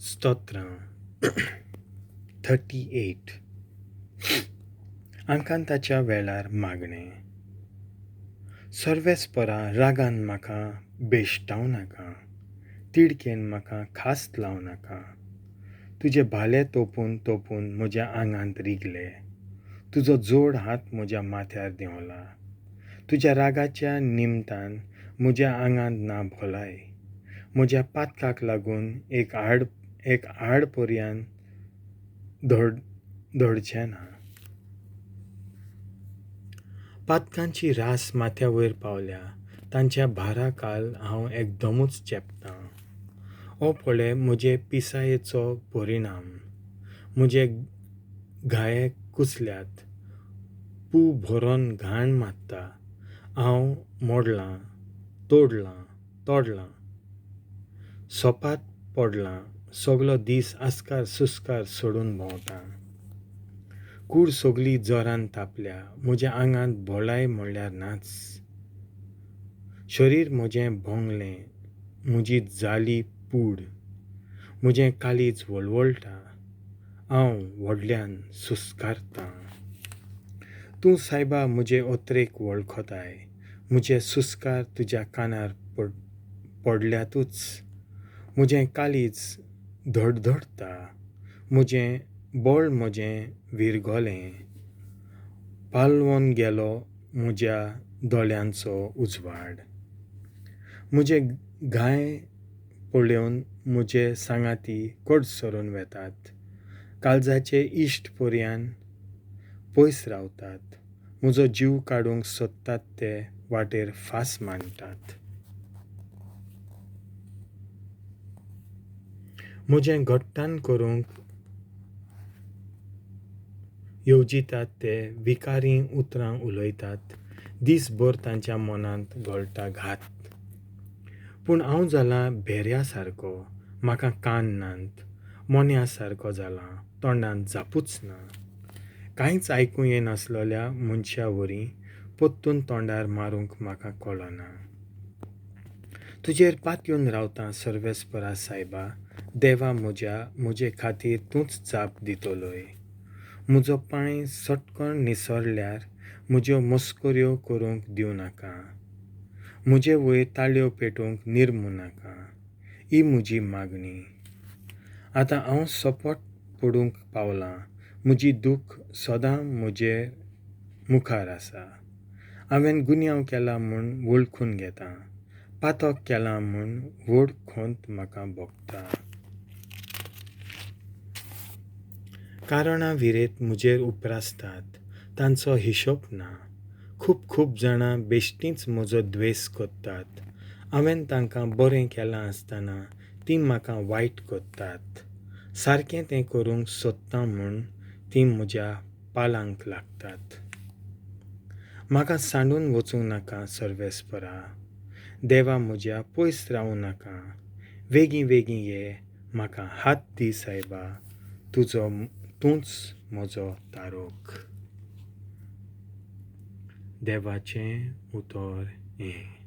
स्तोत्रां 38. आकांताच्या वेळार मागणें. सर्वेस्परा, रागान म्हाका भेश्टावं नाका, तिडकेन म्हाका खास्त लावं नाका. तुजे भाले तोपून तोपून म्हज्या आंगांत रिगले, तुजो जोड हात म्हज्या माथ्यार देंवला. तुज्या रागाच्या निमतान म्हज्या आंगांत ना भलाय, म्हज्या पातकाक लागून एक हाड एक हाड पर्यान धडचें ना. पातकांची रास माथ्या वयर पावल्या, तांच्या भारा खाल हांव एकदमूच चेपतां. हो पळय म्हजे पिसायेचो परिणाम, म्हजे घाये कुसल्यात, पूं भरोन घाण मारता. हांव मोडलां, तोडलां तोडलां, सोपात पडलां, सगलो दीस आस्कार सुस्कार सोडून भोंवतां. कूड सगली जोरान तापल्या, म्हज्या आंगांत भलाय म्हणल्यार नाच. शरीर म्हजें भोंगलें, म्हजी जाली पूड, म्हजें काळीज वळवळटा, हांव व्हडल्यान सुस्कारतां. तूं सायबा म्हजे ओत्रेक वळखताय, म्हजे सुस्कार तुज्या कानार पडल्यातूच. म्हजें काळीज धडधडटा, म्हजें बळ म्हजें विरगलें, पालवोन गेलो म्हज्या दोळ्यांचो उजवाड. म्हजे घाये पळोवन म्हजे सांगाती कडसरून वेतात, काळजाचे इश्ट पर्यान पयस रावतात. म्हजो जीव काडूंक सोदतात ते वाटेर फास मांडटात. म्हजें घट्टाण करूंक येवजितात ते विकारी उतरां उलयतात, दीसभर तांच्या मनांत घोळटा घात. पूण हांव जालां भेऱ्या सारको, म्हाका कान नात, मोन्या सारको जालां, तोंडांत जापूच ना. कांयच आयकूंक येनासलेल्या मनशा वरी परतून तोंडार मारूंक म्हाका कळना. तुजेर पातयेवन रावतां सर्वेस्परा सायबा, देवा म्हज्या, म्हजे खातीर तूंच जाप दितलोय. म्हजो पांय सटकन निसरल्यार म्हज्यो मस्कऱ्यो करूंक दिवं नाका, म्हजे वयर ताळयो पेटोवंक निर्मूं नाका, ही म्हजी मागणी. आतां हांव सोपट पडूंक पावलां, म्हजी दूख सदां म्हजे मुखार आसा. हांवें गुन्यांव केला म्हूण वळखून घेतां, पातक केलां म्हूण व्हड खंत म्हाका भोगता. कारणां विरेत म्हजेर उप्रासतात, तांचो हिशोब ना. खूब खूब जाणां बेश्टींच म्हजो द्वेस करतात, हांवें तांकां बरें केलां आसतना तीं म्हाका वायट करतात. सारकें तें करूंक सोदतां म्हूण तीं म्हज्या पालांक लागतात. म्हाका सांडून वचूंक नाका सर्वेस्परा, देवा म्हज्या, पयस रावूं नाका. वेगीं वेगीं ये, म्हाका हात दी सायबा, तुजो तूंच म्हजो तारोक. देवाचें उतर हें.